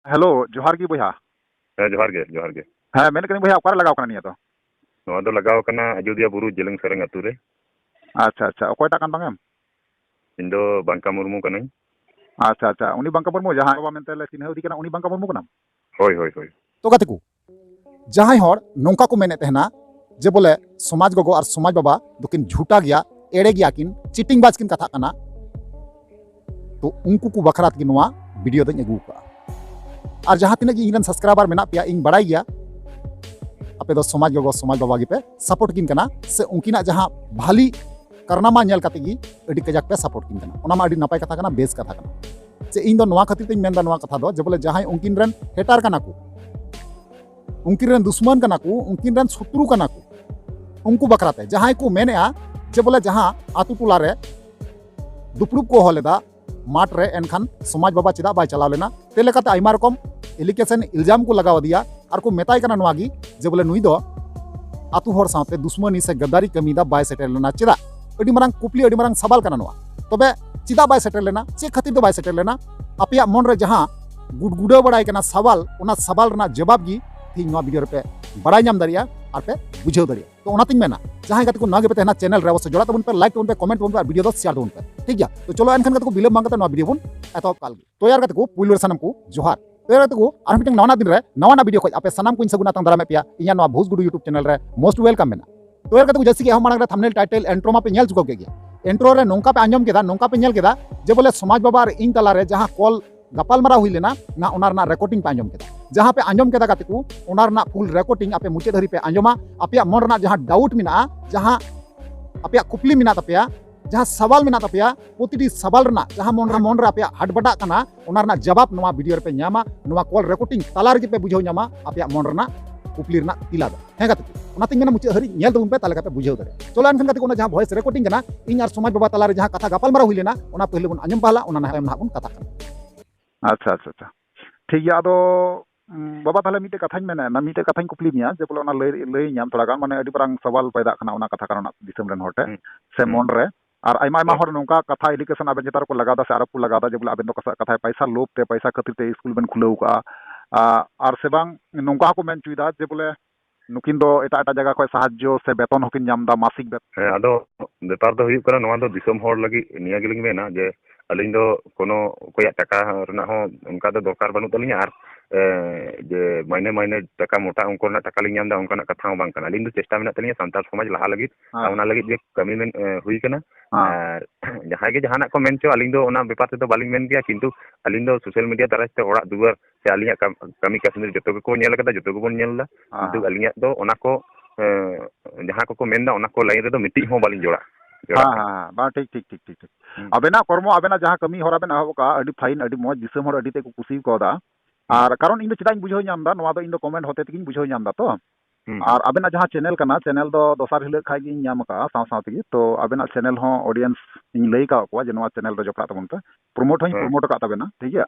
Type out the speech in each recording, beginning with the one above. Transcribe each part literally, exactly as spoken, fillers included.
Hello, ᱡᱚᱦᱟᱨ ᱜᱮ ᱵᱚᱭᱦᱟ᱾ ᱦᱮᱸ, ᱡᱚᱦᱟᱨ ᱜᱮ, ᱡᱚᱦᱟᱨ ᱜᱮ᱾ ᱦᱮᱸ, ᱢᱮᱱᱮᱫ ᱠᱟᱹᱱᱟᱹᱧ ᱵᱚᱭᱦᱟ, ᱚᱠᱟᱨᱮ ᱞᱟᱜᱟᱣ ᱠᱟᱱᱟ ᱱᱤᱭᱟᱹ ᱫᱚ? ᱱᱚᱣᱟ ᱫᱚ ᱞᱟᱜᱟᱣ ᱠᱟᱱᱟ ᱟᱡᱚᱫᱤᱭᱟᱹ ᱵᱩᱨᱩ ᱡᱮᱞᱮᱧ ᱥᱮᱨᱮᱝ ᱟᱹᱛᱩ ᱨᱮ᱾ ᱟᱪᱪᱷᱟ, ᱟᱪᱪᱷᱟ, ᱚᱠᱚᱭᱴᱟᱜ ᱠᱟᱱ ᱛᱟᱢ ᱮᱢ? ᱤᱧ ᱫᱚ ᱵᱟᱝᱠᱟ ᱢᱩᱨᱢᱩ ᱠᱟᱹᱱᱟᱹᱧ᱾ ᱟᱪᱪᱷᱟ, ᱟᱪᱪᱷᱟ, ᱩᱱᱤ ᱵᱟᱝᱠᱟ ᱢᱩᱨᱢᱩ ᱡᱟᱦᱟᱸᱭ ᱵᱟᱵᱟ ᱢᱮᱱᱛᱮ ᱞᱮ ᱪᱤᱱᱦᱟᱹᱣ ᱤᱫᱤ ᱠᱟᱱᱟ, ᱩᱱᱤ ᱵᱟᱝᱠᱟ ᱢᱩᱨᱢᱩ ᱠᱟᱱᱟᱢ? ᱦᱳᱭ, ᱦᱳᱭ, ᱦᱳᱭ᱾ ᱛᱚ ᱜᱟᱛᱮ ᱠᱚ, ᱡᱟᱦᱟᱸᱭ ᱦᱚᱲ ᱱᱚᱝᱠᱟ ᱠᱚ ᱢᱮᱱᱮᱫ ᱛᱟᱦᱮᱱᱟ ᱡᱮ ᱵᱚᱞᱮ ᱥᱚᱢᱟᱡᱽ ᱜᱚᱜᱚ ᱟᱨ ᱥᱚᱢᱟᱡᱽ ᱵᱟᱵᱟ ᱫᱚᱠᱤᱱ ᱡᱷᱩᱴᱟ ᱜᱮᱭᱟ, ᱮᱲᱮ ᱜᱮᱭᱟ ᱠᱤᱱ, ᱪᱤᱴᱤᱝ ᱵᱟᱡᱽ ᱠᱤᱱ ᱠᱟᱛᱷᱟᱜ ᱠᱟᱱᱟ, ᱛᱚ ᱩᱱᱠᱩ ᱠᱚ ᱵᱟᱠᱷᱨᱟ ᱛᱮᱜᱮ ᱱᱚᱣᱟ ᱵᱷᱤᱰᱤᱭᱳ ᱫᱚᱧ ᱟᱹᱜᱩ ᱟᱠᱟᱫᱼᱟ᱾ ᱟᱨ ᱡᱟᱦᱟᱸ ᱛᱤᱱᱟᱹᱜ ᱜᱮ ᱤᱧ ᱨᱮᱱ ᱥᱟᱵᱥᱠᱨᱟᱭᱵᱟᱨ ᱢᱮᱱᱟᱜ ᱯᱮᱭᱟ, ᱤᱧ ᱵᱟᱲᱟᱭ ᱜᱮᱭᱟ ᱟᱯᱮ ᱫᱚ ᱥᱚᱢᱟᱡᱽ ᱜᱚᱜᱚ ᱥᱚᱢᱟᱡᱽ ᱵᱟᱵᱟ ᱜᱮᱯᱮ ᱥᱟᱯᱳᱨᱴ ᱠᱤᱱ ᱠᱟᱱᱟ, ᱥᱮ ᱩᱱᱠᱤᱱᱟᱜ ᱡᱟᱦᱟᱸ ᱵᱷᱟᱞᱤ ᱠᱟᱨᱱᱟᱢᱟ ᱧᱮᱞ ᱠᱟᱛᱮ ᱜᱮ ᱟᱹᱰᱤ ᱠᱟᱡᱟᱠ ᱯᱮ ᱥᱟᱯᱳᱨᱴ ᱠᱤᱱ ᱠᱟᱱᱟ᱾ ᱚᱱᱟ ᱢᱟ ᱟᱹᱰᱤ ᱱᱟᱯᱟᱭ ᱠᱟᱛᱷᱟ ᱠᱟᱱᱟ, ᱵᱮᱥ ᱠᱟᱛᱷᱟ ᱠᱟᱱᱟ᱾ ᱥᱮ ᱤᱧ ᱫᱚ ᱱᱚᱣᱟ ᱠᱷᱟᱹᱛᱤᱨ ᱛᱮᱧ ᱢᱮᱱᱫᱟ ᱱᱚᱣᱟ ᱠᱟᱛᱷᱟ ᱫᱚ, ᱡᱮ ᱵᱚᱞᱮ ᱡᱟᱦᱟᱸᱭ ᱩᱱᱠᱤᱱ ᱨᱮᱱ ᱦᱮᱴᱟᱨ ᱠᱟᱱᱟ ᱠᱚ, ᱩᱱᱠᱤᱱ ᱨᱮᱱ ᱫᱩᱥᱢᱟᱱ ᱠᱟᱱᱟ ᱠᱚ, ᱩᱱᱠᱤᱱ ᱨᱮᱱ ᱥᱚᱛᱨᱩ ᱠᱟᱱᱟ ᱠᱚ, ᱩᱱᱠᱩ ᱵᱟᱠᱷᱨᱟ ᱛᱮ ᱡᱟᱦᱟᱸᱭ ᱠᱚ ᱢᱮᱱᱮᱜᱼᱟ ᱡᱮ ᱵᱚᱞᱮ ᱡᱟᱦᱟᱸ ᱟᱛᱳ ᱴᱚᱞᱟ ᱨᱮ ᱫᱩᱯᱲᱩᱵ ᱠᱚ ᱦᱚᱦᱚ ᱞᱮᱫᱟ ᱢᱟᱴᱷ ᱨᱮ, ᱮᱱᱠᱷᱟᱱ ᱥᱚᱢᱟᱡᱽ ᱵᱟᱵᱟ ᱪᱮᱫᱟᱜ ᱵᱟᱭ ᱪᱟᱞᱟᱣ ᱞᱮᱱᱟ? ᱛᱮ ᱞᱮᱠᱟᱛᱮ ᱟᱭᱢᱟ ᱨᱚᱠᱚᱢ ᱮᱞᱤᱜᱮᱥᱚᱱ, ᱤᱞᱡᱟᱢ ᱠᱚ ᱞᱟᱜᱟᱣ ᱟᱫᱮᱭᱟ ᱟᱨ ᱠᱚ ᱢᱮᱛᱟᱭ ᱠᱟᱱᱟ ᱱᱚᱣᱟ ᱜᱮ ᱡᱮ ᱵᱚᱞᱮ ᱱᱩᱭ ᱫᱚ ᱟᱛᱳ ᱦᱚᱲ ᱥᱟᱶᱛᱮ ᱫᱩᱥᱢᱟᱹᱱᱤ ᱥᱮ ᱜᱟᱫᱟᱨᱤ ᱠᱟᱹᱢᱤᱭᱮᱫᱟ, ᱵᱟᱭ ᱥᱮᱴᱮᱨ ᱞᱮᱱᱟ ᱪᱮᱫᱟᱜ? ᱟᱹᱰᱤ ᱢᱟᱨᱟᱝ ᱠᱩᱠᱞᱤ, ᱟᱹᱰᱤ ᱢᱟᱨᱟᱝ ᱥᱟᱵᱟᱞ ᱠᱟᱱᱟ ᱱᱚᱣᱟ᱾ ᱛᱚᱵᱮ ᱪᱮᱫᱟᱜ ᱵᱟᱭ ᱥᱮᱴᱮᱨ ᱞᱮᱱᱟ? ᱪᱮᱫ ᱠᱷᱟᱹᱛᱤᱨ ᱛᱮ ᱵᱟᱭ ᱥᱮᱴᱮᱨ ᱞᱮᱱᱟ? ᱟᱯᱮᱭᱟᱜ ᱢᱚᱱ ᱨᱮ ᱡᱟᱦᱟᱸ ᱜᱩᱰᱜᱩᱰᱟᱹᱣ ᱵᱟᱲᱟᱭ ᱠᱟᱱᱟ ᱥᱟᱵᱟᱞ, ᱚᱱᱟ ᱥᱟᱵᱟᱞ ᱨᱮᱱᱟᱜ ᱡᱚᱵᱟᱵ ᱜᱮ ᱛᱮᱦᱮᱧ ᱱᱚᱣᱟ ᱵᱷᱤᱰᱤᱭᱳ ᱨᱮᱯᱮ ᱵᱟᱲᱟᱭ ᱧᱟᱢ ᱫᱟᱲᱮᱭᱟᱜᱼᱟ ᱟᱨ ᱯᱮ ᱵᱩᱡᱷᱟᱹᱣ ᱫᱟᱲᱮᱭᱟᱜᱼᱟ᱾ ᱛᱚ ᱚᱱᱟᱛᱤᱧ ᱢᱮᱱᱟ, ᱡᱟᱦᱟᱸᱭ ᱜᱟᱛᱮ ᱠᱚ ᱱᱟᱣᱟ ᱜᱮᱯᱮ ᱛᱟᱦᱮᱱᱟ, ᱪᱮᱱᱮᱞ ᱨᱮ ᱚᱵᱚᱥᱥᱳᱭ ᱡᱚᱲᱟᱜ ᱛᱟᱵᱚᱱ ᱯᱮ, ᱞᱟᱭᱤᱠ ᱛᱟᱵᱚᱱ ᱯᱮ, ᱠᱚᱢᱮᱱᱴ ᱛᱟᱵᱚᱱ ᱯᱮ ᱟᱨ ᱵᱷᱤᱰᱤᱭᱳ ᱫᱚ ᱥᱮᱭᱟᱨ ᱛᱟᱵᱚᱱ ᱯᱮ, ᱴᱷᱤᱠ ᱜᱮᱭᱟ? ᱛᱚ ᱪᱚᱞᱚ ᱮᱱᱠᱷᱟᱱ ᱜᱟᱛᱮ ᱠᱚ, ᱵᱤᱞᱚᱢ ᱵᱟᱝ ᱠᱟᱛᱮ ᱱᱚᱣᱟ ᱵᱷᱤᱰᱤᱭᱳ ᱵᱚᱱ ᱮᱛᱚᱦᱚᱵ ᱠᱟᱜ ᱞᱮᱜᱮ᱾ ᱛᱚ ᱭᱟᱨ ᱜᱟᱛᱮ ᱠᱚ, ᱯᱩᱭᱞᱩ ᱨᱮ ᱥᱟᱱᱟᱢ ᱠᱚ ᱡᱚᱦᱟᱨ᱾ ᱛᱚ ᱭᱟᱨ ᱜᱟᱛᱮ ᱠᱚ, ᱟᱨᱦᱚᱸ ᱢᱤᱫᱴᱟᱝ ᱱᱟᱣᱟᱱᱟᱜ ᱫᱤᱱ ᱨᱮ ᱱᱟᱣᱟᱱᱟᱜ ᱵᱷᱤᱰᱤᱭᱳ ᱠᱷᱚᱡ ᱟᱯᱮ ᱥᱟᱱᱟᱢ ᱠᱚᱧ ᱥᱟᱹᱜᱩᱱ ᱟᱛᱟᱝ ᱫᱟᱨᱟᱢᱮᱫ ᱯᱮᱭᱟ ᱤᱧᱟᱹᱜ ᱱᱚᱣᱟ ᱵᱷᱩᱥ ᱜᱩᱰᱩ YouTube ᱪᱮᱱᱮᱞ ᱨᱮ most welcome ᱢᱮᱱᱟᱜᱼᱟ᱾ ᱛᱚ ᱭᱟᱨ ᱜᱟᱛᱮ ᱠᱚ, ᱡᱟᱹᱥᱛᱤ ᱜᱮ ᱮᱦᱚᱵ ᱢᱟᱲᱟᱝ ᱨᱮ ᱛᱷᱟᱢᱵᱱᱮᱞ, ᱴᱟᱭᱴᱮᱞ, ᱤᱱᱴᱨᱳ ᱢᱟᱯᱮ ᱧᱮᱞ ᱪᱩᱠᱟᱹᱣ ᱠᱮᱫ ᱜᱮᱭᱟ᱾ ᱤᱱᱴᱨᱳ ᱨᱮ ᱱᱚᱝᱠᱟ ᱯᱮ ᱟᱸᱡᱚᱢ ᱠᱮᱫᱟ, ᱱᱚᱝᱠᱟ ᱯᱮ ᱧᱮᱞ ᱠᱮᱫᱟ ᱡᱮ ᱵᱚᱞᱮ ᱥᱚᱢᱟᱡᱽ ᱵᱟᱵᱟ ᱟᱨ ᱤᱧ ᱛᱟᱞᱟᱨᱮ ᱡᱟᱦᱟᱸ ᱠᱚᱞ ᱜᱟᱯᱟᱞᱢᱟᱨᱟᱣ ᱦᱩᱭ ᱞᱮᱱᱟ, ᱚᱱᱟ, ᱚᱱᱟ ᱨᱮᱱᱟᱜ ᱨᱮᱠᱚᱨᱰᱤᱝ ᱯᱮ ᱟᱸᱡᱚᱢ ᱠᱮᱫᱟ᱾ ᱡᱟᱦᱟᱸ ᱯᱮ ᱟᱸᱡᱚᱢ ᱠᱮᱫᱟ ᱜᱟᱛᱮ ᱠᱚ, ᱚᱱᱟ ᱨᱮᱱᱟᱜ ᱯᱷᱩᱞ ᱨᱮᱠᱚᱨᱰᱤᱝ ᱟᱯᱮ ᱢᱩᱪᱟᱹᱫ ᱫᱷᱟᱹᱨᱤᱡ ᱯᱮ ᱟᱸᱡᱚᱢᱟ᱾ ᱟᱯᱮᱭᱟᱜ ᱢᱚᱱ ᱨᱮᱱᱟᱜ ᱡᱟᱦᱟᱸ ᱰᱟᱣᱩᱴ ᱢᱮᱱᱟᱜᱼᱟ, ᱡᱟᱦᱟᱸ ᱟᱯᱮᱭᱟᱜ ᱠᱩᱠᱞᱤ ᱢᱮᱱᱟᱜ ᱛᱟᱯᱮᱭᱟ, ᱡᱟᱦᱟᱸ ᱥᱟᱣᱟᱞ ᱢᱮᱱᱟᱜ ᱛᱟᱯᱮᱭᱟ, ᱯᱨᱚᱛᱤᱴᱤ ᱥᱟᱣᱟᱞ ᱨᱮᱱᱟᱜ ᱡᱟᱦᱟᱸ ᱢᱚᱱ ᱨᱮ, ᱢᱚᱱ ᱨᱮ ᱟᱯᱮᱭᱟᱜ ᱦᱟᱴᱵᱟᱴᱟᱜ ᱠᱟᱱᱟ, ᱚᱱᱟ ᱨᱮᱱᱟᱜ ᱡᱟᱵᱟᱵ ᱱᱚᱣᱟ ᱵᱷᱤᱰᱤᱭᱳ ᱨᱮᱯᱮ ᱧᱟᱢᱟ᱾ ᱱᱚᱣᱟ ᱠᱚᱞ ᱨᱮᱠᱚᱨᱰᱤᱝ ᱛᱟᱞᱟ ᱨᱮᱜᱮ ᱯᱮ ᱵᱩᱡᱷᱟᱹᱣ ᱧᱟᱢᱟ ᱟᱯᱮᱭᱟᱜ ᱢᱚᱱ ᱨᱮᱱᱟᱜ ᱠᱩᱠᱞᱤ ᱨᱮᱱᱟᱜ ᱛᱮᱞᱟ ᱫᱚ᱾ ᱦᱮᱸ ᱜᱟᱛᱮ ᱠᱚ, ᱚᱱᱟᱛᱤᱧ ᱢᱮᱱᱟ ᱢᱩᱪᱟᱹᱫ ᱦᱟᱹᱨᱤᱡ ᱧᱮᱞ ᱛᱟᱵᱚᱱ ᱯᱮ, ᱛᱟᱦᱞᱮ ᱠᱷᱟᱱ ᱯᱮ ᱵᱩᱡᱷᱟᱹᱣ ᱫᱟᱲᱮᱭᱟᱜᱼᱟ᱾ ᱪᱚᱞᱚ ᱮᱱᱠᱷᱟᱱ ᱜᱟᱛᱮ ᱠᱚ, ᱚᱱᱟ ᱡᱟᱦᱟᱸ ᱵᱷᱚᱭᱮᱥ ᱨᱮᱠᱚᱨᱰᱤᱝ ᱠᱟᱱᱟ, ᱤᱧ ᱟᱨ ᱥᱚᱢᱟᱡᱽ ᱵᱟᱵᱟ ᱛᱟᱞᱟᱨᱮ ᱡᱟᱦᱟᱸ ᱠᱟᱛᱷᱟ ᱜᱟᱯᱟᱞᱢᱟᱨᱟᱣ ᱦᱩᱭ ᱞᱮᱱᱟ, ᱚᱱᱟ ᱯᱟᱹᱦᱤᱞ ᱵᱚᱱ ᱟᱸᱡᱚᱢ ᱯᱟᱦᱞᱟ, ᱚᱱᱟ ᱱᱟᱦᱟᱜ ᱱᱟᱦᱟᱜ ᱵᱚᱱ ᱠᱟᱛᱷᱟ ᱠᱟᱱᱟ᱾ ᱟᱪᱪᱷᱟ, ᱟᱪᱪᱷᱟ, ᱟᱪᱪᱷᱟ, ᱴᱷᱤᱠ ᱜᱮᱭᱟ᱾ ᱟᱫᱚ ᱩᱸ, ᱵᱟᱵᱟ, ᱛᱟᱦᱞᱮ ᱢᱤᱫᱴᱮᱡ ᱠᱟᱛᱷᱟᱧ ᱢᱮᱱᱟ, ᱢᱤᱫᱴᱮᱡ ᱠᱟᱛᱷᱟᱧ ᱠᱩᱠᱞᱤ ᱢᱮᱭᱟ ᱡᱮ ᱵᱚᱞᱮ ᱚᱱᱟ ᱞᱟᱹᱭ, ᱞᱟᱹᱭ ᱧᱟᱢ ᱛᱷᱚᱲᱟ ᱜᱟᱱ, ᱢᱟᱱᱮ ᱟᱹᱰᱤ ᱢᱟᱨᱟᱝ ᱥᱟᱣᱟᱞ ᱯᱟᱭᱫᱟᱜ ᱠᱟᱱᱟ ᱚᱱᱟ ᱠᱟᱛᱷᱟ ᱠᱟᱨᱚᱱ ᱫᱤᱥᱚᱢ ᱨᱮᱱ ᱦᱚᱲ ᱴᱷᱮᱱ ᱦᱩᱸ᱾ ᱥᱮ ᱦᱩᱸ᱾ ᱢᱚᱱ ᱨᱮ᱾ ᱟᱨ ᱟᱭᱢᱟ ᱟᱭᱢᱟ ᱦᱮᱸ᱾ ᱦᱚᱲ ᱱᱚᱝᱠᱟ ᱠᱟᱛᱷᱟ allegation ᱟᱵᱮᱱ ᱪᱮᱛᱟᱱ ᱨᱮᱠᱚ ᱞᱟᱜᱟᱣ ᱫᱟ ᱥᱮ ᱟᱨᱚ ᱠᱚ ᱞᱟᱜᱟᱣ ᱫᱟ ᱡᱮ ᱵᱚᱞᱮ ᱟᱵᱮᱱ ᱫᱚ ᱠᱟᱥᱟ-, ᱠᱟᱛᱷᱟᱭ ᱯᱟᱭᱥᱟ ᱞᱳᱵᱷ ᱛᱮ, ᱯᱟᱭᱥᱟ ᱠᱷᱟᱹᱛᱤᱨ ᱛᱮ ᱥᱠᱩᱞ ᱵᱮᱱ ᱠᱷᱩᱞᱟᱹᱣ ᱠᱟᱜᱼᱟ᱾ ᱟ, ᱟᱨ ᱥᱮ ᱵᱟᱝ ᱱᱚᱝᱠᱟ ᱦᱚᱸᱠᱚ ᱢᱮᱱ ᱦᱚᱪᱚᱭᱮᱫᱟ ᱡᱮ ᱵᱚᱞᱮ ᱱᱩᱠᱤᱱ ᱫᱚ ᱮᱴᱟᱜ ᱮᱴᱟᱜ ᱡᱟᱭᱜᱟ ᱠᱷᱚᱱ ᱥᱟᱦᱟᱡᱽᱡᱚ ᱥᱮ ᱵᱮᱛᱚᱱ ᱦᱚᱸᱠᱤᱱ ᱧᱟᱢ ᱮᱫᱟ, ᱢᱟᱥᱤᱠ ᱵᱮᱛᱚᱱ᱾ ᱦᱮᱸ, ᱟᱫᱚ ᱵᱮᱯᱟᱨ ᱫᱚ ᱦᱩᱭᱩᱜ ᱠᱟᱱᱟ, ᱱᱚᱣᱟ ᱫᱚ ᱫᱤᱥᱚᱢ ᱦᱚᱲ ᱞᱟᱹᱜᱤᱫ ᱱᱤᱭᱟᱹ ᱜᱮᱞᱤᱧ ᱢᱮᱱᱟ ᱡᱮ ᱟᱹᱞᱤᱧ ᱫᱚ ᱠᱳᱱᱳ ᱚᱠᱚᱭᱟᱜ ᱴᱟᱠᱟ ᱨᱮᱱᱟᱜ ᱦᱚᱸ ᱚᱱᱠᱟ ᱫᱚ ᱫᱚᱨᱠᱟᱨ ᱵᱟᱹᱱᱩᱜ ᱛᱟᱹᱞᱤᱧᱟ, ᱟᱨ, ᱮ, ᱡᱮ ᱢᱟᱭᱱᱮ ᱢᱟᱭᱱᱮ ᱴᱟᱠᱟ, ᱢᱚᱴᱟ ᱚᱝᱠᱚ ᱨᱮᱱᱟᱜ ᱴᱟᱠᱟ ᱞᱤᱧ ᱧᱟᱢ ᱮᱫᱟ, ᱚᱱᱠᱟᱱᱟᱜ ᱠᱟᱛᱷᱟ ᱦᱚᱸ ᱵᱟᱝ ᱠᱟᱱᱟ᱾ ᱟᱹᱞᱤᱧ ᱫᱚ ᱪᱮᱥᱴᱟ ᱢᱮᱱᱟᱜ ᱛᱟᱹᱞᱤᱧᱟ ᱥᱟᱱᱛᱟᱲ ᱥᱚᱢᱟᱡᱽ ᱞᱟᱦᱟ ᱞᱟᱹᱜᱤᱫ, ᱟᱨ ᱦᱮᱸ᱾ ᱚᱱᱟ ᱞᱟᱹᱜᱤᱫ ᱜᱮ ᱠᱟᱹᱢᱤ ᱢᱮᱱ, ᱮ, ᱦᱩᱭ ᱠᱟᱱᱟ᱾ ᱦᱮᱸ᱾ ᱟᱨ ᱡᱟᱦᱟᱸᱭ ᱜᱮ ᱡᱟᱦᱟᱱᱟᱜ ᱠᱚ ᱢᱮᱱ ᱦᱚᱪᱚ, ᱟᱹᱞᱤᱧ ᱫᱚ ᱚᱱᱟ ᱵᱮᱯᱟᱨ ᱛᱮᱫᱚ ᱵᱟᱹᱞᱤᱧ ᱢᱮᱱ ᱜᱮᱭᱟ, ᱠᱤᱱᱛᱩ ᱟᱹᱞᱤᱧ ᱫᱚ social media ᱫᱟᱨᱟᱭ ᱛᱮ ᱚᱲᱟᱜ ᱫᱩᱣᱟᱹᱨ ᱥᱮ ᱟᱹᱞᱤᱧᱟᱜ ᱠᱟᱢ-, ᱠᱟᱹᱢᱤ ᱠᱟᱹᱥᱱᱤ ᱡᱚᱛᱚ ᱜᱮᱠᱚ ᱧᱮᱞ ᱠᱟᱫᱟ, ᱡᱚᱛᱚ ᱜᱮᱵᱚᱱ ᱧᱮᱞ ᱮᱫᱟ᱾ ᱦᱮᱸ᱾ ᱠᱤᱱᱛᱩ ᱟᱹᱞᱤᱧᱟᱜ ᱫᱚ ᱚᱱᱟ ᱠᱚ, ᱮ, ᱡᱟᱦᱟᱸ ᱠᱚᱠᱚ ᱢᱮᱱᱫᱟ, ᱚᱱᱟ ᱠᱚ line ᱨᱮᱫᱚ ᱢᱤᱫᱴᱤᱡ ᱦᱚᱸ ᱵᱟᱹᱞᱤᱧ ᱡᱚᱲᱟ, ᱡᱚᱲᱟᱜ ᱦᱮᱸ, ᱠᱟᱱᱟ᱾ ᱦᱮᱸ, ᱦᱮᱸ, ᱵᱟᱝ, ᱴᱷᱤᱠ, ᱴᱷᱤᱠ, ᱴᱷᱤᱠ, ᱴᱷᱤᱠ, ᱴᱷᱤᱠ᱾ ᱦᱩᱸ᱾ ᱟᱵᱮᱱᱟᱜ ᱠᱚᱨᱢᱚ, ᱟᱵᱮᱱᱟᱜ ᱡᱟᱦᱟᱸ ᱠᱟᱹᱢᱤ ᱦᱚᱨᱟ ᱵᱮᱱ ᱮᱦᱚᱵ ᱟᱠᱟᱫᱼᱟ, ᱟᱹᱰᱤ fine, ᱟᱹᱰᱤ ᱢᱚᱡᱽ, ᱫᱤᱥᱚᱢ ᱦᱚᱲ ᱟᱹᱰᱤ ᱛᱮᱫ ᱠᱚ ᱠᱩᱥᱤ ᱠᱟᱣᱫᱟ᱾ ᱦᱩᱸ᱾ ᱟᱨ ᱠᱟᱨᱚᱱ ᱤᱧ ᱫᱚ ᱪᱮᱫᱟᱜ ᱤᱧ ᱵᱩᱡᱷᱟᱹᱣ ᱧᱟᱢ ᱮᱫᱟ, ᱱᱚᱣᱟ ᱫᱚ ᱤᱧ ᱫᱚ comment ᱦᱚᱛᱮ ᱛᱮᱜᱤᱧ ᱵᱩᱡᱷᱟᱹᱣ ᱧᱟᱢ ᱮᱫᱟ ᱛᱚ᱾ ᱦᱩᱸ, ᱟᱨ ᱦᱩᱸ᱾ ᱟᱵᱮᱱᱟᱜ ᱡᱟᱦᱟᱸ channel ᱠᱟᱱᱟ, channel ᱫᱚ ᱫᱚᱥᱟᱨ ᱦᱤᱞᱳᱜ ᱠᱷᱟᱡ ᱜᱤᱧ ᱧᱟᱢ ᱟᱠᱟᱫᱼᱟ ᱥᱟᱶ ᱥᱟᱶ ᱛᱮᱜᱮ, ᱛᱚ ᱟᱵᱮᱱᱟᱜ channel ᱦᱚᱸ audience ᱤᱧ ᱞᱟᱹᱭ ᱠᱟᱣᱟᱫ ᱠᱚᱣᱟ ᱡᱮ ᱱᱚᱣᱟ channel ᱨᱮ ᱡᱚᱯᱲᱟᱜ ᱛᱟᱵᱚᱱ ᱯᱮ, promote ᱦᱚᱸᱧ ᱦᱮᱸ᱾ Promote ᱟᱠᱟᱫ ᱛᱟᱵᱮᱱᱟ, ᱴᱷᱤᱠ ᱜᱮᱭᱟ?